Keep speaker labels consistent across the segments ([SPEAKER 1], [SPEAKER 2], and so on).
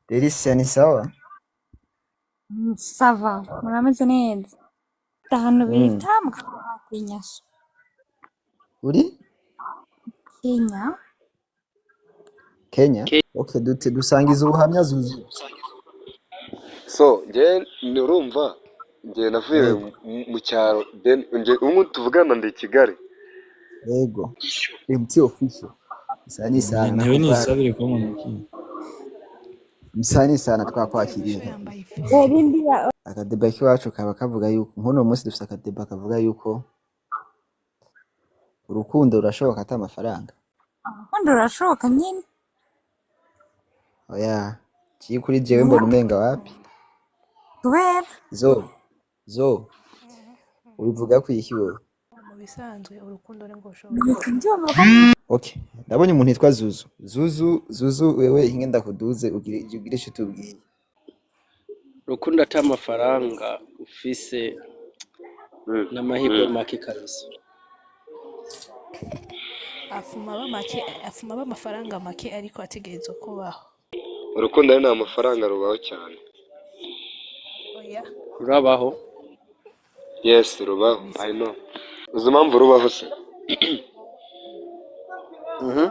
[SPEAKER 1] Delicia, ni sawa?
[SPEAKER 2] Ça va, murameze neza? Ahantu bita mu Kenya.
[SPEAKER 1] Uri?
[SPEAKER 2] Kenya.
[SPEAKER 1] Kenya. Okay, dute dusangiza ubuhamya zuzuye.
[SPEAKER 3] So njye urumva, njye navuye mu cyaro, then njye ubu tuvugana ndi i Kigali.
[SPEAKER 1] Yego, MT official sani sana.
[SPEAKER 4] Nawe
[SPEAKER 1] Nakubali.
[SPEAKER 4] Nisabire kuba umuntu.
[SPEAKER 1] Msani sana, twakwakiriye.
[SPEAKER 5] Yambaye.
[SPEAKER 2] Rindira.
[SPEAKER 1] Akadeba k'iwacu kaba kavuga yuko nk'uno munsi dufite akadeba kavuga yuko urukundo rurashoboka ata amafaranga.
[SPEAKER 2] Urukundo rurashoboka nyine.
[SPEAKER 1] Oya, kiri kuri jewe mbona umenga wapi.
[SPEAKER 2] Kubera?
[SPEAKER 1] Zo ubivuga ku iki wowe?
[SPEAKER 5] Mu bisanzwe urukundo ni ngo ushoboka.
[SPEAKER 2] Ndumva ko
[SPEAKER 1] Okay, ndabonye umuntu yitwa Zuzu. Zuzu, Zuzu, wewe inge ndakuduze ugire icyo utubwiye.
[SPEAKER 6] Urukundo ata amafaranga ufise n'amahirwe make kabisa.
[SPEAKER 5] Afuma aba make, afuma aba amafaranga make, ariko ategerezwa kubaho.
[SPEAKER 3] Urukundo ari nta mafaranga rubaho cyane.
[SPEAKER 5] Oya.
[SPEAKER 6] Rurabaho.
[SPEAKER 3] Yes, rubaho, I know. Uzi impamvu rubaho se?
[SPEAKER 1] Mhm.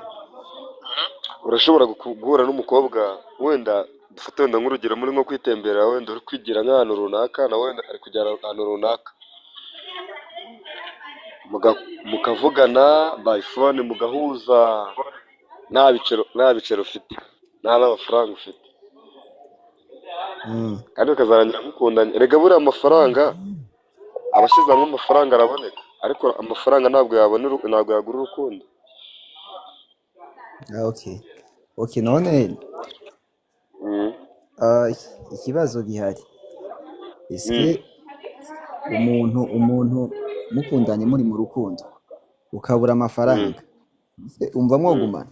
[SPEAKER 3] Urashobora guhura n'umukobwa, wenda dufate wenda nk'urugero, muri nko kwitembera, wenda uri kwigira nk'ahantu runaka, nawe wenda ari kugera ahantu runaka, mukavugana by phone, mugahuza, nta bicero ufite, nta n'amafaranga ufite, kandi bikazarangira mukundanye. Erega buriya amafaranga, abashyize hamwe amafaranga araboneka, ariko amafaranga ntabwo yabona ntabwo yagura urukundo.
[SPEAKER 1] Ah, okay, none ikibazo gihari, ese umuntu mukundanye, muri mu rukundo, ukabura amafaranga, ese umva mwogumana?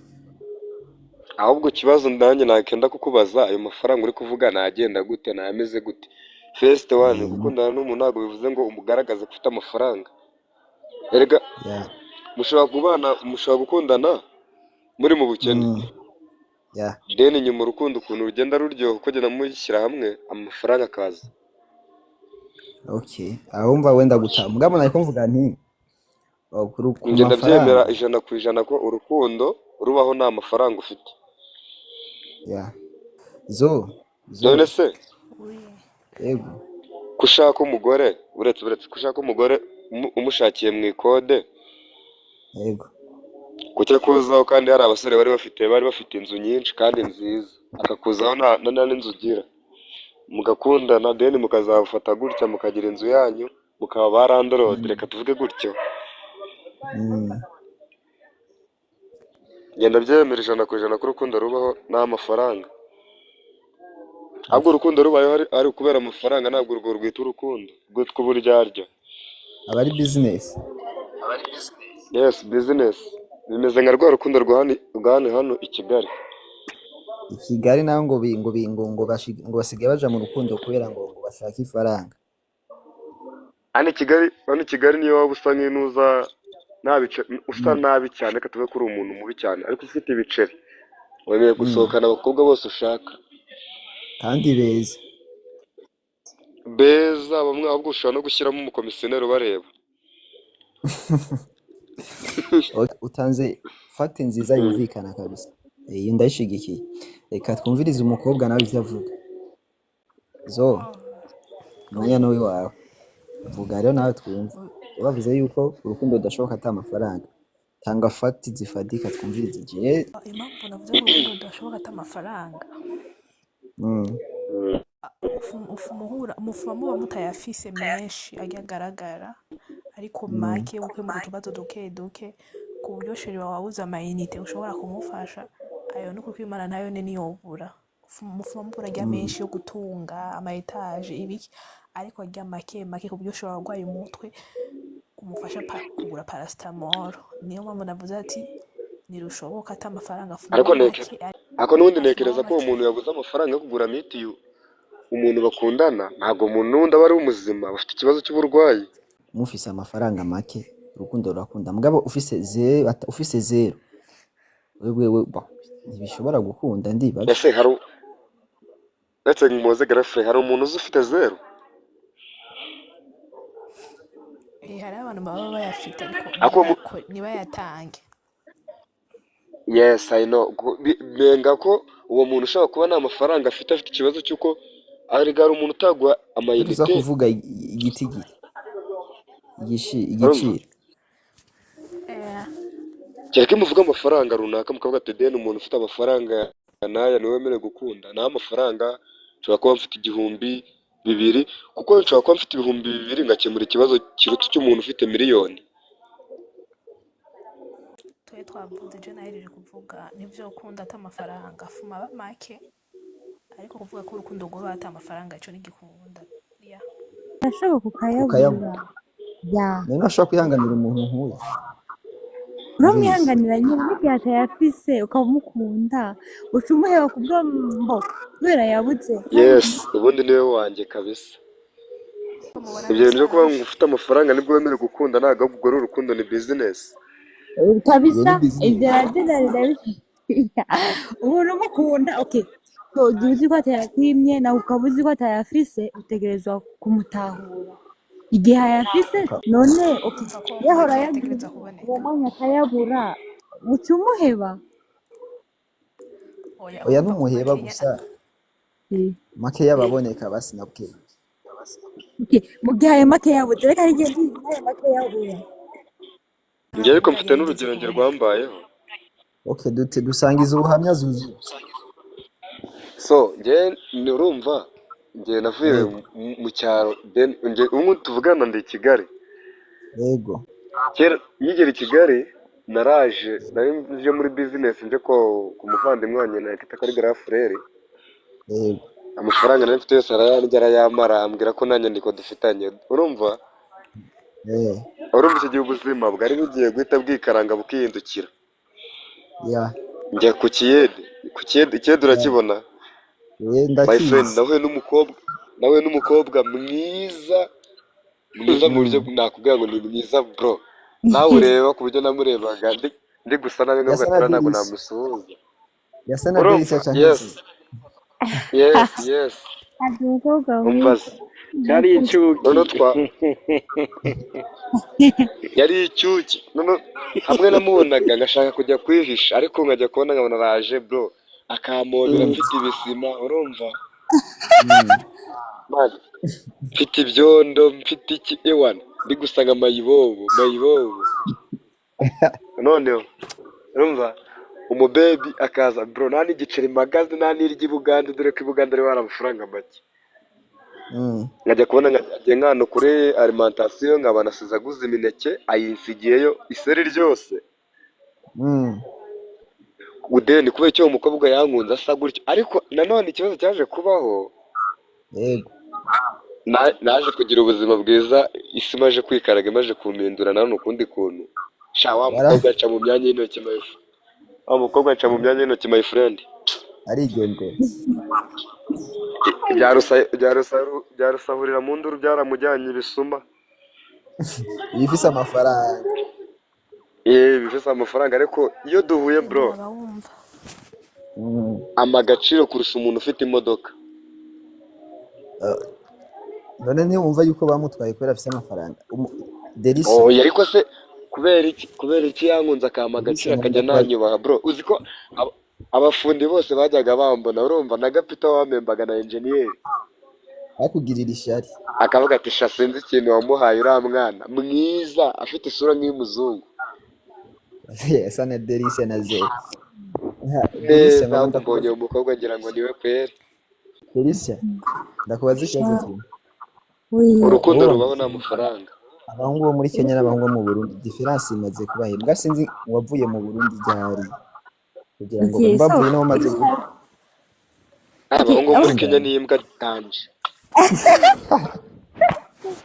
[SPEAKER 3] Ahubwo ikibazo nanjye nakenda kukubaza, ayo mafaranga uri kuvuga nagenda gute, nayameze gute? First one, gukundana n'umuntu ntabwo bivuze ngo umugaragaze ko ufite amafaranga erega. Mushobora kubana, mushobora gukundana muri mu bukene, then nyuma urukundo ukuntu rugenda ruryoha, uko ugenda mushyira hamwe, amafaranga akaza.
[SPEAKER 1] Okay, aho mva wenda guta, mugabo nariko mvuga nti oh, ku
[SPEAKER 3] Njye ndabyemera
[SPEAKER 1] mafaranga
[SPEAKER 3] 100% ko urukundo rubaho nta mafaranga ufite.
[SPEAKER 1] Ya, zo zo.
[SPEAKER 3] None se
[SPEAKER 5] Oui.
[SPEAKER 1] Yego.
[SPEAKER 3] ko ushaka umugore, uretse ko ushaka umugore umushakiye mu ikode, kuki akuzaho kandi hari abasore bari bafite inzu nyinshi kandi nziza, akakuzaho nta n'inzu ugira, mugakundana, then mukazafata gutya mukagira inzu yanyu, mukaba ba landlord, reka tuvuge gutyo? Ngenda byemera 100% ko urukundo rubaho nta mafaranga. Ahubwo urukundo rubayeho ari ukubera amafaranga, ntabwo urwo rwita urukundo, rwitwa uburyarya.
[SPEAKER 1] Aba ari business.
[SPEAKER 3] Yes, business. Bimeze nka rwa rukundo rwa hano i Kigali.
[SPEAKER 1] I Kigali naho ngo bi- ngo bi- ngo ngo ngo basigaye baja mu rukundo kubera ngo bashake ifaranga.
[SPEAKER 3] Hano i Kigali niyo waba usa nk'intuza nta bice, usa nabi cyane, reka tuve ko uri umuntu mubi cyane, ariko ufite ibiceri, wemerewe gusohokana abakobwa bose ushaka.
[SPEAKER 1] Kandi beza.
[SPEAKER 3] Beza bamwe, ahubwo ushobora no gushyiramo umukomisiyoneri ubareba.
[SPEAKER 1] Utanze fact nziza yumvikana kabisa. Iyi ndayishigikiye. Reka twumvirize umukobwa nawe ivyo avuga. Zo, umwanya ni uwawe, vuga rero nawe twumve. Bavuze yuko urukundo rudashoboka ata amafaranga, tanga fact zifatika twumvirize je.
[SPEAKER 5] Impamvu navuze ko urukundo rudashoboka ata amafaranga, ufuma muba mutayafise menshi ajya agaragara, ariko make gukemura utubazo duke duke, ku buryo chéri wawe wabuze amayinite ushobora kumufasha. Ayo ni ukuri kw'Imana, nayo ni niyobura. Mufuma mubura arya menshi yo gutunga ama étages ibiki, ariko arya make make ku buryo ushobora kurwaye umutwe umufasha kugura paracetamol. Niyo mpamvu navuze ati ntirushoboka ata amafaranga, afuma
[SPEAKER 3] Ariko
[SPEAKER 5] aba make.
[SPEAKER 3] Ariko n'ubundi
[SPEAKER 5] Afuma
[SPEAKER 3] ntekereza
[SPEAKER 5] aba
[SPEAKER 3] ko uwo
[SPEAKER 5] make.
[SPEAKER 3] muntu yabuze amafaranga yo kugura mitiyu, umuntu bakundana, ntabwo umuntu n'undi aba ari muzima, bafite ikibazo cy'uburwayi.
[SPEAKER 1] Mufise amafaranga make, urukundo rurakunda. Mugabo ufise zéro, ufise zéro, wewe bon, ntibishobora gukunda, ndibaza.
[SPEAKER 3] Ese hari Uretse muze garafure, hari umuntu uzi ufite zeru?
[SPEAKER 5] Hariho abantu baba bayafite ariko
[SPEAKER 3] Ako mu-
[SPEAKER 5] ntibayatange.
[SPEAKER 3] Yes, I know. Benga ko uwo muntu ushobora kuba nta mafaranga afite, afite ikibazo cy'uko arega hari umuntu utaguha
[SPEAKER 1] Iyo tuza
[SPEAKER 3] amayinite.
[SPEAKER 1] kuvuga igitigiri,
[SPEAKER 3] Urumva?
[SPEAKER 1] igiciro.
[SPEAKER 3] Kereka iyo muvuga amafaranga runaka mukavuga ati deni umuntu ufite amafaranga n'aya niwe wemerewe gukunda, naho amafaranga nshobora kuba mfite 1000, 2000, kuko nshobora kuba mfite 2000 ngakemura ikibazo kiruta icy'umuntu ufite miliyoni.
[SPEAKER 5] Twe twavuze, je nahejeje kuvuga nivyo ukunda ata amafaranga fuma aba make, ariko kuvuga ko urukundo rwoba ata amafaranga ico ntigikunda. Yeah.
[SPEAKER 2] Urashoboka ukayabura.
[SPEAKER 1] Ukayabura.
[SPEAKER 2] Ya.
[SPEAKER 1] None urashobora kwihanganira umuntu nk'uyu? Mbizi.
[SPEAKER 2] Uramwihanganira nyine n'igihe atayafise ukamukunda, uca umuheba kubwo kubera yabuze.
[SPEAKER 3] Yes, ubundi niwe wanjye kabisa.
[SPEAKER 5] Ko mubona
[SPEAKER 3] Ibyo bintu byo kuba
[SPEAKER 5] bisanzwe.
[SPEAKER 3] ngo ufite amafaranga nibwo wemerewe gukunda, ntabwo ahubwo ari urukundo, ni business.
[SPEAKER 1] Iyo
[SPEAKER 2] Kabisa
[SPEAKER 1] ni business.
[SPEAKER 2] ibyo nabyo nari ndabishyigikiye. Umuntu umukunda, okay. So, igihe uzi ko atayakwimye nawe ukaba uzi ko atayafise, utegerezwa kumutahura. Igihe ayafise none okay,
[SPEAKER 5] Urumva ko
[SPEAKER 2] yahora
[SPEAKER 5] make
[SPEAKER 2] ayagira
[SPEAKER 5] ategerezwa
[SPEAKER 2] uwo
[SPEAKER 5] kuboneka.
[SPEAKER 2] mwanya akayabura, uca umuheba.
[SPEAKER 5] Oya,
[SPEAKER 1] Oya,
[SPEAKER 5] urumva ko
[SPEAKER 1] ntumuheba
[SPEAKER 5] makeya
[SPEAKER 1] gusa, make y'ababoneka basi nabwe.
[SPEAKER 2] Okay, mu gihe ayo make yabuze, reka n'igihe ayo make yabura.
[SPEAKER 3] Njye ariko mfite
[SPEAKER 5] ntagerageze
[SPEAKER 3] n'urugero njye
[SPEAKER 5] kuboneka.
[SPEAKER 3] rwambayeho.
[SPEAKER 1] Okay, dute dusangiza ubuhamya zuzuye.
[SPEAKER 3] So njye urumva njye navuye
[SPEAKER 1] Yego,
[SPEAKER 3] mu cyaro, then njye ubu tuvugana ndi i Kigali.
[SPEAKER 1] yego.
[SPEAKER 3] Kera nkigera i Kigali naraje, nari nje muri business, nje ko ku muvandimwe wanjye nakita ko ari garafurere.
[SPEAKER 1] Yego.
[SPEAKER 3] Amafaranga nari mfite yose arayarya arayamara, ambwira ko nta nyandiko dufitanye. Urumva?
[SPEAKER 1] Eh,
[SPEAKER 3] Urumva icyo gihe ubuzima bwari bugiye guhita bwikaranga bukihindukira.
[SPEAKER 1] ya.
[SPEAKER 3] Njya ku kiyede, ku kiyede, ikiyede
[SPEAKER 1] Ya.
[SPEAKER 3] urakibona?
[SPEAKER 1] Eh,
[SPEAKER 3] My friend,
[SPEAKER 1] ndakizi.
[SPEAKER 3] nahuye n'umukobwa mwiza, mwiza mu buryo nakubwira ngo ni mwiza bro. Nawe ureba ku buryo namurebaga ndi gusa nabi nkavuga
[SPEAKER 1] Yasa
[SPEAKER 3] ati
[SPEAKER 1] na
[SPEAKER 3] uriya ntabwo
[SPEAKER 1] Delisa.
[SPEAKER 3] namusuhuza.
[SPEAKER 1] Yasa na
[SPEAKER 3] Urumva?
[SPEAKER 1] Delisa canke
[SPEAKER 3] Yes,
[SPEAKER 1] se.
[SPEAKER 3] yes, yes.
[SPEAKER 2] Ati umukobwa
[SPEAKER 3] Umva
[SPEAKER 2] mwiza.
[SPEAKER 3] se.
[SPEAKER 6] Cyari icuki.
[SPEAKER 3] Noneho twa yari icyuki. Noneho hamwe namubonaga ngashaka kujya kwihisha, ariko nkajya kubona nkabona araje bro, akampobera mfite ibisima, urumva? Man, mfite ibyondo, mfite iki ewana, ndi gusa nka mayibobo, mayibobo. Noneho urumva umubebi akaza bro, nta n'igiceri mpagaze, nta n'iryo i Bugande, dore ko i Bugande ariho hari amafaranga make. Nkajya kubona nkagiye nk'ahantu kuri alimentation, nkaba nasize aguze imineke, ayinsigiyeyo iseri ryose. Udeni kubera icyo uwo mukobwa yankunze asa gutyo, ariko nanone ikibazo cyaje kubaho,
[SPEAKER 1] Yego.
[SPEAKER 3] naje kugira ubuzima bwiza, isi imaje kwikaraga, imaje kumpindura nanone ukundi kuntu. Sha wa
[SPEAKER 1] Wara
[SPEAKER 3] mukobwa aca mu myanya y'intoki my wa mukobwa aca mu myanya y'intoki my friend.
[SPEAKER 1] Arigendera.
[SPEAKER 3] Bya rusahurira mu nduru byaramujyanye ibisuma.
[SPEAKER 1] Ibifise amafaranga.
[SPEAKER 3] Bifise amafaranga, ariko iyo duhuye bro,
[SPEAKER 5] Aba wumva.
[SPEAKER 3] Ama agaciro kurusha umuntu ufite imodoka.
[SPEAKER 1] None ntiwumva yuko bamutwaye kubera afise amafaranga. Delisa.
[SPEAKER 3] Oya, ariko se kubera iki yankunze akampa
[SPEAKER 1] Delisa,
[SPEAKER 3] agaciro akajya
[SPEAKER 1] ndakubaza.
[SPEAKER 3] nanyubaha bro? Uzi ko abafundi bose bajyaga bambona, urumva na Gapita wampembaga na engineer.
[SPEAKER 1] Bakugirira ishyari.
[SPEAKER 3] Akavuga ati sha sinzi ikintu wamuhaye uriya mwana mwiza afite isura nk'iy'umuzungu.
[SPEAKER 1] Asa na Delisa na Zero. Delisa,
[SPEAKER 3] Neza,
[SPEAKER 1] ngomba
[SPEAKER 3] ahubwo
[SPEAKER 1] ndakubaza.
[SPEAKER 3] mbonye uwo mukobwa ngira ngo niwe kweri.
[SPEAKER 1] Delisa, ndakubaza ikibazo kimwe.
[SPEAKER 2] Oui.
[SPEAKER 3] Urukundo
[SPEAKER 1] Wowe
[SPEAKER 3] rubaho nta mafaranga.
[SPEAKER 1] abahungu bo muri Kenya n'abahungu bo mu Burundi, difference imaze kuba he? Mbwa sinzi uwavuye mu Burundi ryari kugira ngo
[SPEAKER 2] Okay, so
[SPEAKER 1] mbavuye no maze
[SPEAKER 3] Abahungu bo muri Kenya
[SPEAKER 1] gukundana.
[SPEAKER 3] ni imbwa danje.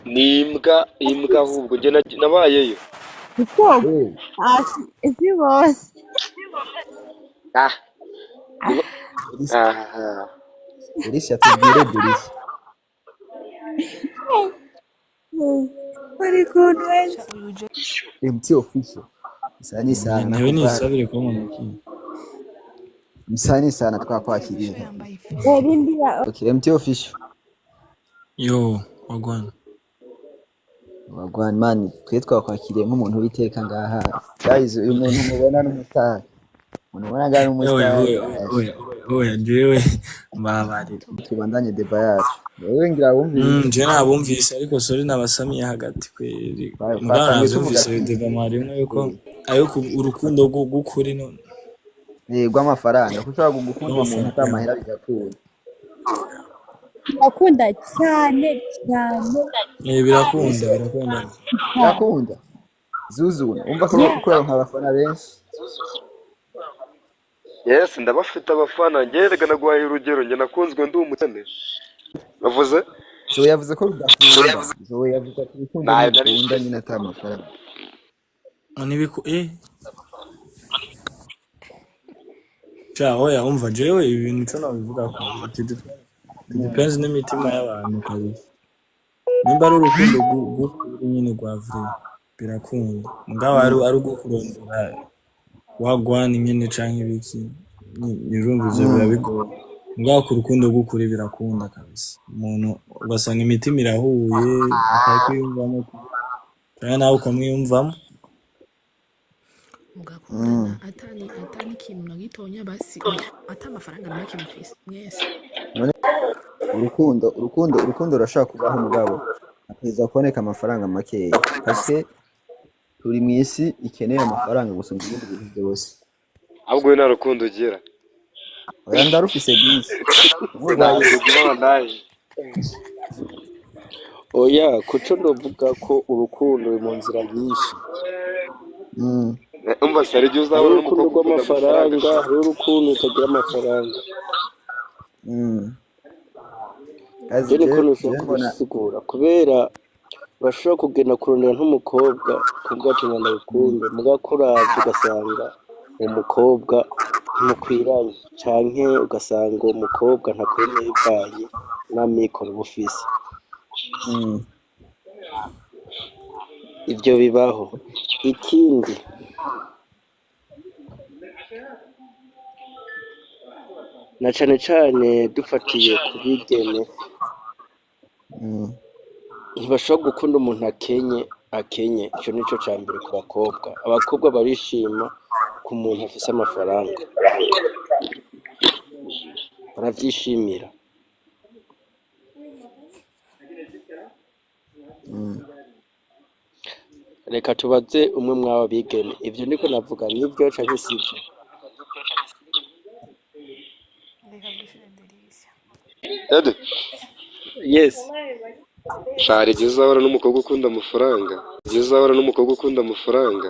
[SPEAKER 3] Ni imbwa, imbwa ahubwo njye nabayeyo.
[SPEAKER 2] uko
[SPEAKER 1] Eh,
[SPEAKER 2] si bose.
[SPEAKER 3] Ah,
[SPEAKER 1] Delisa,
[SPEAKER 3] ah.
[SPEAKER 1] Delisa tubwire Delisa.
[SPEAKER 2] Uri kuntu wese.
[SPEAKER 5] Sha uyu je
[SPEAKER 1] MT official. Isa n'isaha
[SPEAKER 4] Ntewe
[SPEAKER 1] nakuvana.
[SPEAKER 4] nisabire kuba umuntu.
[SPEAKER 1] Msani sana
[SPEAKER 5] MT
[SPEAKER 1] twakwakiriye.
[SPEAKER 5] official yambaye ifise.
[SPEAKER 2] Rindira.
[SPEAKER 1] Okay, MT official.
[SPEAKER 4] Yo, wagwan.
[SPEAKER 1] Wagwan man, twe twakwakiriye nk'umuntu w'iteka ngaha. Guys, uyu muntu mubona n'umustar. Umuntu mubona ngaha
[SPEAKER 4] Oya,
[SPEAKER 1] n'umustar.
[SPEAKER 4] oya, oya, oya, jewe mbabarira.
[SPEAKER 1] Tubandanye deba yacu. Wewe ngira wumvise.
[SPEAKER 4] Je nabumvise ariko sorry nabasamiye hagati kweri. Mugabo
[SPEAKER 1] Twatangiye tuvuga
[SPEAKER 4] navyumvise
[SPEAKER 1] ati
[SPEAKER 4] deba mwarimwo yuko ayo urukundo rw'ukuri no
[SPEAKER 1] rw'amafaranga kuko ushobora gukunda umuntu
[SPEAKER 4] n'amafaranga.
[SPEAKER 1] atamahera bigakunda.
[SPEAKER 2] Ndakunda cyane cyane.
[SPEAKER 4] Birakunda, birakunda.
[SPEAKER 1] Birakunda. Zuzu, umva ko
[SPEAKER 2] Yeah.
[SPEAKER 1] kuronka abafana benshi.
[SPEAKER 3] Yes, ndabafite abafana. Njye reka naguhaye urugero, njye nakunzwe ndi umukene. Bavuze?
[SPEAKER 1] Zoe yavuze ko rudakunda. Zoe yavuze ati urukundo
[SPEAKER 3] Nayo nari
[SPEAKER 1] ntirukunda
[SPEAKER 3] mfise.
[SPEAKER 1] nyine ata mafaranga.
[SPEAKER 4] Nibiku Sha oya umva jewe ibintu ico nobivuga ko it depends n'imitima y'abantu kabisa. Nimba ari urukundo rw'ukuri nyene rwa vrai birakunda. Mugabo ari urwo kurondera wagwana nyene canke ibiki nirumva ivyo biba bigoye. Mugabo ku rukundo rw'ukuri birakunda kabisa. Umuntu ugasanga imitima irahuye akakwiyumvamo canke nawe ukamwiyumvamo.
[SPEAKER 5] Mugakundana atani ikintu na gitonya basi oya ata amafaranga na make mufise mwese.
[SPEAKER 1] None urukundo rurashobora kubaho mugabo hategerezwa kuboneka amafaranga makeya parce turi mu isi ikeneye amafaranga gusumba ibindi bintu byose.
[SPEAKER 3] Ahubwo we nta rukundo ugira.
[SPEAKER 1] Oya ndarufise byinshi. Ubu
[SPEAKER 3] Ntabwo
[SPEAKER 1] rwaye
[SPEAKER 3] ugira abandaje.
[SPEAKER 6] Oya, kuco ndovuga ko urukundo ruri mu nzira nyinshi.
[SPEAKER 3] Umva se hari igihe
[SPEAKER 6] Hariho
[SPEAKER 3] uzabona
[SPEAKER 6] urukundo
[SPEAKER 3] n'umukobwa ukunda amafaranga
[SPEAKER 6] rw'amafaranga,
[SPEAKER 3] sha.
[SPEAKER 6] hariho urukundo rutagira amafaranga.
[SPEAKER 1] Kazi
[SPEAKER 6] Je niko
[SPEAKER 1] je
[SPEAKER 6] noshobora
[SPEAKER 1] je mbona
[SPEAKER 6] kubisigura kubera urashobora kugenda kurondera nk'umukobwa kuvuga ati ngo ndagukunde, mugabo kuravye ugasanga uwo mukobwa ntimukwiranye canke ugasanga uwo mukobwa ntakwemeye bivanye n'amikoro uba ufise. Ivyo bibaho. Ikindi na cane cane dufatiye ku bigeme, ntibashobora gukunda umuntu akenye, ico nico ca mbere ku bakobwa. Abakobwa barishima ku muntu afise amafaranga, baravyishimira. Reka tubaze umwe mw'aba bigeme, ivyo ndiko navuga nivyo canke sivyo?
[SPEAKER 5] Reka mbishure Delisia.
[SPEAKER 3] Ede,
[SPEAKER 6] Yes.
[SPEAKER 3] sha hari igihe uzahura n'umukobwa ukunda amafaranga. Igihe uzahura n'umukobwa ukunda amafaranga.